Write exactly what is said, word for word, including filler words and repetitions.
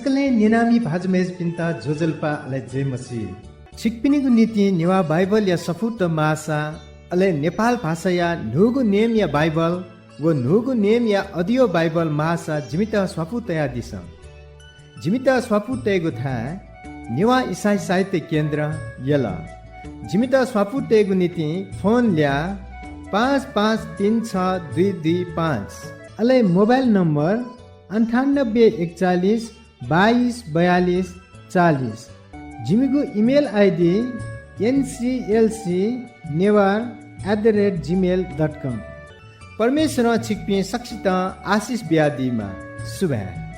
सकलें न्यनामि भाजु मय्जुपिन्त ज्वजलपा अले जय मसीह। छिकपिनिगु निंतिं नेवाः बाइबलया सफूत माःसा, अले नेपाल भाषाया न्हूगु नेमया बाइबल व न्हूगु नेमया audio बाइबल माःसा जिमित स्वापू तयादिसँ। जिमित स्वापू तयेगु थाय् नेवाः इसाई साहित्य केन्द्र, यल। जिमित स्वापू तयेगु निंतिं फोन ल्याः पाँच पाँच तीन छ दुई दुई पाँच, अले मोबाइल नम्बर अन्ठानब्बे एकचालिस बाइस बयालिस चालिस। जिमिगु email ID nclc Newar at the rate gmail dot com। परमेश्वरं छिकपिं सकसितं आशिष बियादीमा। सुभाय्।